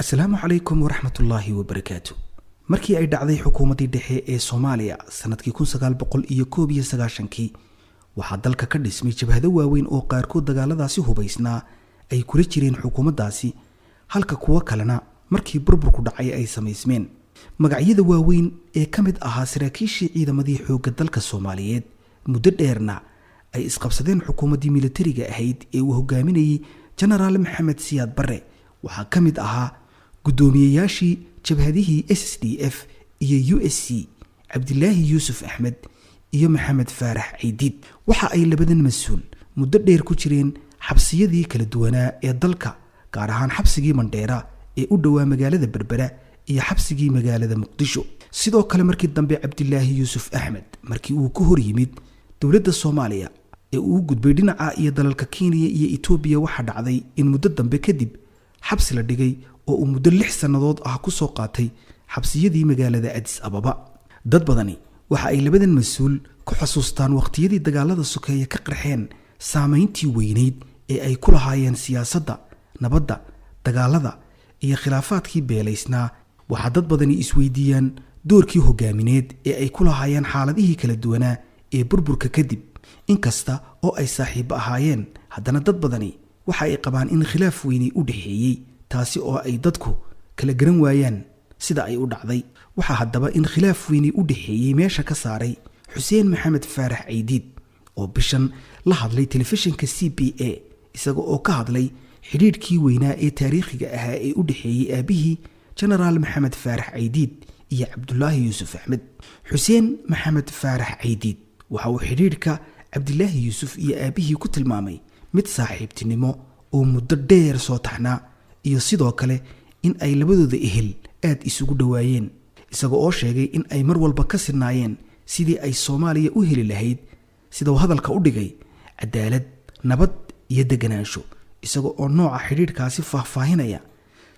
Asalaamu calaykum waraxmatullaahi wabarakaatu. Markii ay dhacday xukuumaddii dhexe ee Soomaaliya sanadkii 1991-kii, waxaa dalka ka dhismay jabhado waaweyn oo qaarkood dagaaladaasi hubaysnaa ay kula jireen xukuumaddaasi, halka kuwo kalena markii burburku dhacay ay samaysmeen. Magacyada waaweyn ee ka mid ahaa saraakiishii ciidamadii xoogga dalka Soomaaliyeed, muddo dheerna ay isqabsadeen xukuumaddii militariga ahayd ee uu hogaaminayey Jenaraal Maxamed Siyaad Barre, waxaa ka mid ahaa guddoomiyeyaashii jabhadihii SSDF iyo USC, Cabdilaahi Yuusuf Axmed iyo Maxamed Faarax Caydiid. Waxa ay labadan mas-uul muddo dheer ku jireen xabsiyadii kala duwanaa ee dalka, gaar ahaan xabsigii Mandheera ee u dhowaa magaalada Berbera iyo xabsigii magaalada Muqdisho. Sidoo kale, markii dambe Cabdilaahi Yuusuf Axmed markii uu ka hor yimid dowladda Soomaaliya ee uu u gudbay dhinaca iyo dalalka Kenya iyo Itoobiya, waxaa dhacday in muddo dambe kadib xabsi la dhigay oo uu muddo 6 sannadood ah ku soo qaatay xabsiyadii magaalada Adis Ababa. Dad badani waxa ay labadan mas-uul ku xasuustaan wakhtiyadii dagaalada sokeeye ka qarxeen saamayntii weyneyd ee ay ku lahaayeen siyaasadda, nabadda, dagaalada iyo khilaafaadkii beelaysnaa. Waxaa dad badani isweydiiyaan doorkii hogaamineed ee ay ku lahaayeen xaaladihii kala duwanaa ee burburka kadib. Inkasta oo ay saaxiibbo ahaayeen, haddana dad badani waxa ay qabaan in khilaaf weyni u dhexeeyey, taasi oo ay dadku kala garan waayaan sida ay u dhacday. Waxaa haddaba in khilaaf weyni u dhexeeyey meesha ka saaray Xuseen Maxamed Faarax Caydiid oo bishan la hadlay telefishinka CBA, isaga oo ka hadlay xidhiidhkii weynaa ee taariikhiga ahaa ee u dhexeeyey aabihii, Jenaraal Maxamed Faarax Caydiid, iyo Cabdulaahi Yuusuf Axmed. Xuseen Maxamed Faarax Caydiid waxa uu xidhiidhka Cabdilaahi Yuusuf iyo aabihii ku tilmaamay mid saaxiibtinimo oo muddo dheer soo taxnaa, iyo sidoo kale in ay labadooda ehel aad isugu dhowaayeen, isaga oo sheegay in ay mar walba ka sinnaayeen sidii ay Soomaaliya u heli lahayd, sida uu hadalka u dhigay, cadaalad, nabad iyo deganaansho. Isaga oo nooca xidhiidhkaasi faahfaahinaya,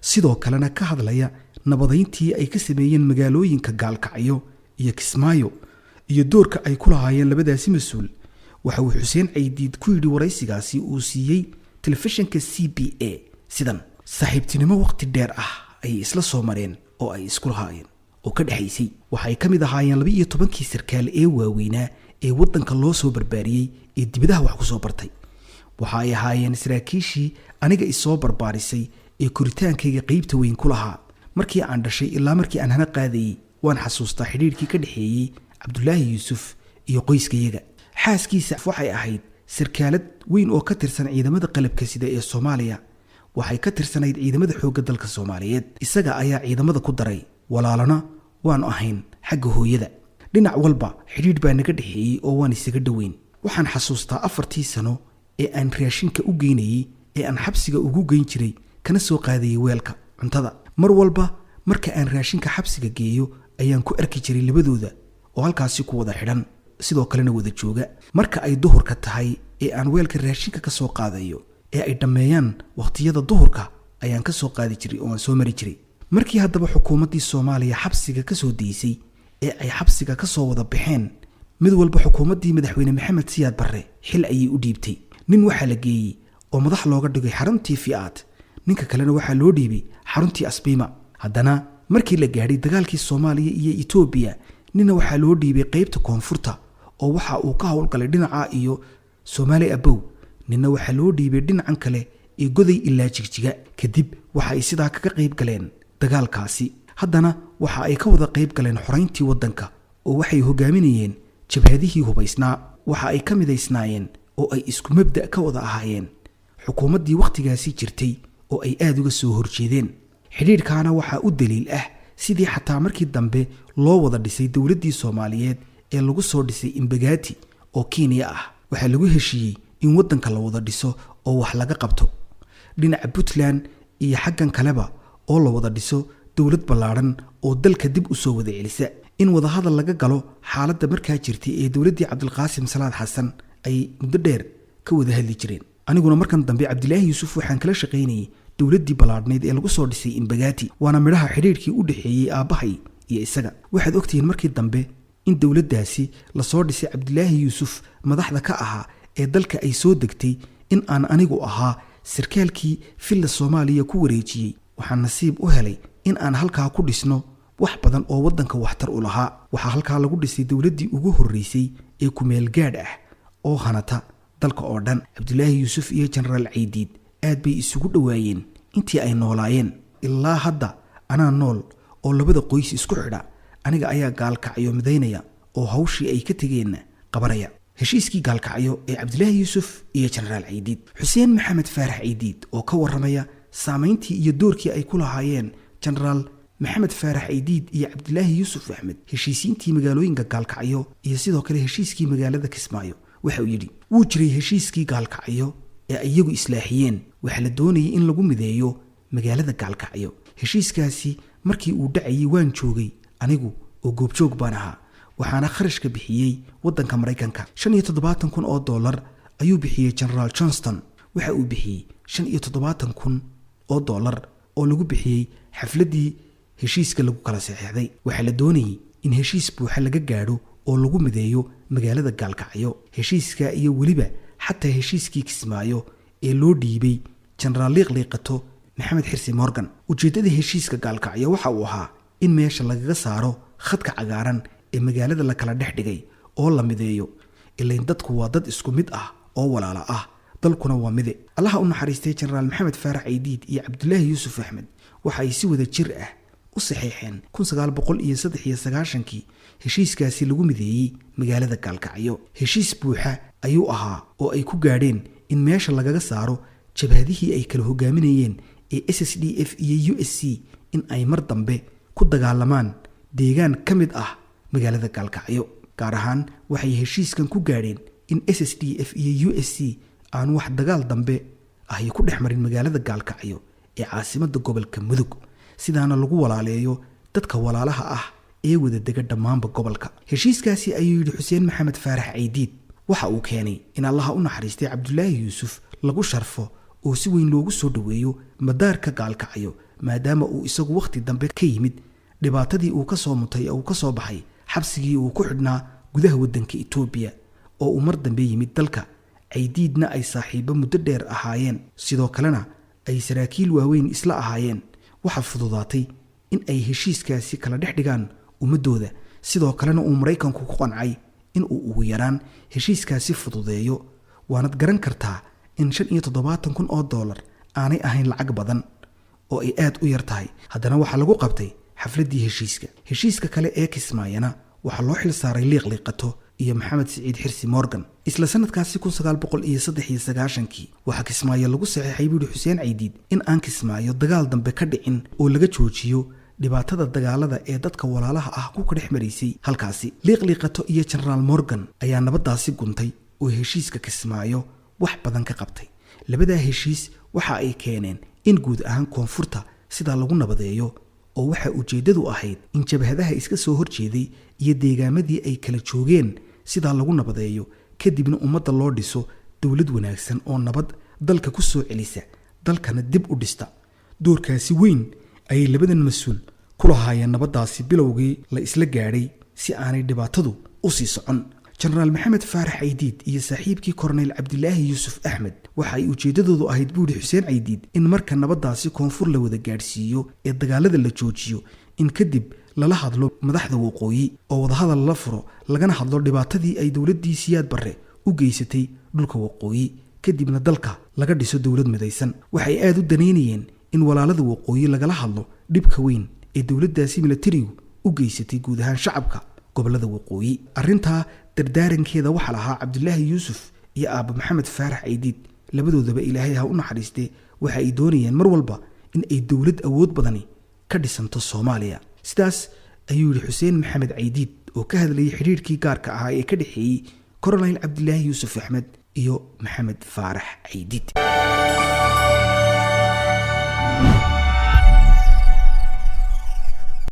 sidoo kalena ka hadlaya nabadayntii ay ka sameeyeen magaalooyinka Gaalkacyo iyo Kismaayo iyo doorka ay ku lahaayeen labadaasi mas-uul, waxa uu Xuseen Caydiid ku yidhi waraysigaasi uu siiyey telefishinka CBA sidan: "Saaxiibtinimo waqti dheer ah ayay isla soo mareen oo ay isku lahaayeen oo ka dhexaysay. Waxay ka mid ahaayeen 12-kii sarkaal ee waaweynaa ee waddanka loo soo barbaariyey ee dibadaha wax ku soo bartay. Waxa ay ahaayeen saraakiishii aniga isoo barbaarisay ee koritaankayga qeybta weyn ku lahaa. Markii aan dhashay ilaa markii aan hana qaadayey, waan xasuustaa xidhiidhkii ka dhexeeyey Cabdulaahi Yuusuf iyo qoyskayaga. Xaaskiisa waxay ahayd sarkaalad weyn oo ka tirsan ciidamada qalabka sida ee Soomaaliya. Waxay ka tirsanayd ciidamada xoogga dalka Soomaaliyeed. Isaga ayaa ciidamada ku daray. Walaalana waanu ahayn xagga hooyada. Dhinac walba xidhiidh baa naga dhexeeyey oo waan isaga dhoweyn. Waxaan xasuustaa 4-tii sano ee aan raashinka u geynayey, ee aan xabsiga ugu geyn jiray kana soo qaadayay weelka cuntada. Mar walba marka aan raashinka xabsiga geeyo ayaan ku arki jiray labadooda oo halkaasi ku wada xidhan, sidoo kalena wada jooga. Marka ay duhurka tahay ee aan weelka raashinka ka soo qaadayo ee ay dhammeeyaan wakhtiyada duhurka ayaan ka soo qaadi jiray oo aan soo mari jiray." Markii haddaba xukuumaddii Soomaaliya xabsiga ka soo daysay ee ay xabsiga ka soo wada baxeen, mid walba xukuumaddii madaxweyne Maxamed Siyaad Barre xil ayay u dhiibtay. Nin waxaa la geeyey oo madax looga dhigay xaruntii Fi'aad, ninka kalena waxaa loo dhiibay xaruntii Asbiima. Haddana markii la gaadhay dagaalkii Soomaaliya iyo Itoobiya, nina waxaa loo dhiibay qeybta koonfurta oo waxa uu ka howlgalay dhinaca iyo Soomaali Abow, nina waxaa loo dhiibay dhinacan kale ee Goday ilaa Jigjiga. Kadib waxa ay sidaa kaga qayb galeen dagaalkaasi. Haddana waxa ay ka wada qayb galeen xorayntii waddanka oo waxay hogaaminayeen jabhadihii hubaysnaa. Waxa ay ka midaysnaayeen oo ay isku mabda' ka wada ahaayeen xukuumaddii wakhtigaasi jirtay oo ay aada uga soo horjeedeen. Xidhiidhkaana waxaa u daliil ah sidii xataa markii dambe loo wada dhisay dowladdii Soomaaliyeed ee lagu soo dhisay Imbagaati oo Kenya ah. Waxaa lagu heshiiyey in waddanka la wada dhiso oo wax laga qabto dhinaca Puntland iyo xaggan kaleba, oo la wada dhiso dowlad ballaadhan oo dalka dib u soo wada celisa, in wadahadal laga galo xaaladda markaa jirtay ee dowladdii Cabdilqaasim Salaad Xasan ay muddo dheer ka wada hadli jireen. Aniguna markan dambe Cabdilaahi Yuusuf waxaan kala shaqaynayay dowladdii ballaadhnayd ee lagu soo dhisay Imbagaati, waana midhaha xidhiidhkii u dhexeeyey aabbahay iyo isaga. Waxaad ogtihiin markii dambe in dowladdaasi lasoo dhisay Cabdilaahi Yuusuf madaxda ka ahaa ee dalka ay soo degtay in aan anigu ahaa sarkaalkii Villa Soomaaliya ku wareejiyey." Waxaan nasiib u helay in aan halkaa ku dhisno wax badan oo waddanka waxtar u lahaa. Waxaa halkaa lagu dhisay dowladdii ugu horreysay ee kumeel gaadh ah oo hanata dalka oo dhan. Cabdulaahi Yuusuf iyo Jenaraal Caydiid aad bay isugu dhowaayeen intii ay noolaayeen. Ilaa hadda anaa nool oo labada qoys isku xidha. Aniga ayaa Gaalkacyo midaynaya oo hawshii ay ka tegeenna qabanaya. Heshiiskii Gaalkacyo ee Cabdilaahi Yuusuf iyo Jenaraal Caydiid. Xuseen Maxamed Faarax Caydiid oo ka warramaya saamayntii iyo doorkii ay ku lahaayeen Jenaraal Maxamed Faarax Caydiid iyo Cabdilaahi Yuusuf Axmed heshiisiintii magaalooyinka Gaalkacyo iyo sidoo kale heshiiskii magaalada Kismaayo, waxa uu yidhi: "Wuu jiray heshiiskii Gaalkacyo ee iyagu islaaxiyeen. Waxaa la doonayay in lagu mideeyo magaalada Gaalkacyo. Heshiiskaasi markii uu dhacayay waan joogay anigu oo goobjoog baan ahaa, waxaana kharashka bixiyey waddanka Maraykanka. $75,000 ayuu bixiyey Generaal Johnston. Waxa uu bixiyey $75,000 oo lagu bixiyey xafladdii heshiiska lagu kala saxeexday. Waxaa la doonayay in heshiis buuxa laga gaadho oo lagu mideeyo magaalada Gaalkacyo. Heshiiska iyo weliba xataa heshiiskii Kismaayo ee loo dhiibay Jenaraal Liiqliiqato Maxamed Xirsi Morgan. Ujeeddada heshiiska Gaalkacyo waxa uu ahaa in meesha lagaga saaro khadka cagaaran ee magaalada la kala dhex dhigay oo la mideeyo, ilayn dadku waa dad isku mid ah oo walaala ah, dalkuna waa mide." Allaha u naxariistay Jenaraal Maxamed Faarax Caydiid iyo Cabdulaahi Yuusuf Axmed waxa ay si wada jir ah u saxeexeen 1993-kii heshiiskaasi lagu mideeyey magaalada Gaalkacyo. Heshiis buuxa ayuu ahaa oo ay ku gaadheen in meesha lagaga saaro jabhadihii ay kala hogaaminayeen ee SSDF iyo USC in ay mar dambe ku dagaalamaan deegaan ka mid ah magaalada Gaalkacyo. Gaar ahaan waxay heshiiskan ku gaadheen in SSDF iyo USC aan wax dagaal dambe ahy ku dhex marin magaalada Gaalkacyo ee caasimadda gobolka Mudug, sidaana lagu walaaleeyo dadka walaalaha ah ee wada dega dhammaanba gobolka. Heshiiskaasi, ayuu yidhi Xuseen Maxamed Faarax Caydiid, waxa uu keenay in Allaha u naxariistay Cabdulaahi Yuusuf lagu sharfo oo si weyn loogu soo dhoweeyo madaarka Gaalkacyo, maadaama uu isagu wakhti dambe ka yimid dhibaatadii uu ka soo mutay ee uu ka soo baxay xabsigii uu ku xidhnaa gudaha waddanka Itoobiya oo uu mar dambe yimid dalka. Caydiidna ay saaxiibo muddo dheer ahaayeen, sidoo kalena ay saraakiil waaweyn isla ahaayeen. Waxaa fududaatay in ay heshiiskaasi kala dhex dhigaan ummadooda, sidoo kalena uu Maraykanku ku qancay in uu ugu yaraan heshiiskaasi fududeeyo. Waanad garan kartaa in $75,000 aanay ahayn lacag badan oo ay aad u yar tahay, haddana waxaa lagu qabtay xafladdii heshiiska. Heshiiska kale ee Kismaayana waxaa loo xil saaray Liiqliiqato iyo Maxamed Siciid Xirsi Morgan. Isla sanadkaasi 1993-kii waxaa Kismaayo lagu saxeexay, buuhi Xuseen Caydiid, in aan Kismaayo dagaal dambe ka dhicin oo laga joojiyo dhibaatada dagaalada ee dadka walaalaha ah ku kadhex maraysay halkaasi. Liiqliiqato iyo Genaraal Morgan ayaa nabaddaasi guntay oo heshiiska Kismaayo wax badan ka qabtay. Labadaa heshiis waxa ay keeneen in guud ahaan koonfurta sidaa lagu nabadeeyo, oo waxaa ujeeddadu ahayd in jabhadaha iska soo horjeeday iyo deegaamadii ay kala joogeen sidaa lagu nabadeeyo, kadibna ummadda loo dhiso dowlad wanaagsan oo nabad dalka ku soo celisa, dalkana dib u dhista. Doorkaasi weyn ayay labadan mas-uul ku lahaayeen nabaddaasi bilowgii la isla gaadhay si aanay dhibaatadu u sii socon. Jenaraal Maxamed Faarax Caydiid iyo saaxiibkii Korneyl Cabdilaahi Yuusuf Axmed waxa ay ujeeddadoodu ahayd, buuhi Xuseen Caydiid, in marka nabaddaasi koonfur la wada gaadhsiiyo ee dagaalada la joojiyo, in kadib lala hadlo madaxda waqooyi oo wadahadal lala furo, lagana hadlo dhibaatadii ay dowladdii Siyaad Barre u geysatay dhulka waqooyi, kadibna dalka laga dhiso dowlad midaysan. Waxay aada u danaynayeen in walaalada waqooyi lagala hadlo dhibka weyn ee dowladdaasi milatarigu u geysatay guud ahaan shacabka gobollada waqooyi. Arrintaa dardaarankeeda waxaa lahaa Cabdilaahi Yuusuf iyo aabba Maxamed Faarax Caydiid. Labadoodaba Ilaahay ha u naxariistee, waxa ay doonayeen mar walba in ay dowlad awood badani ka dhisanto Soomaaliya. Sidaas ayuu yidhi Xuseen Maxamed Caydiid oo ka hadlayay xidhiirkii gaarka ahaa ee ka dhexeeyey Koronayl Cabdilaahi Yuusuf Axmed iyo Maxamed Faarax Caydiid.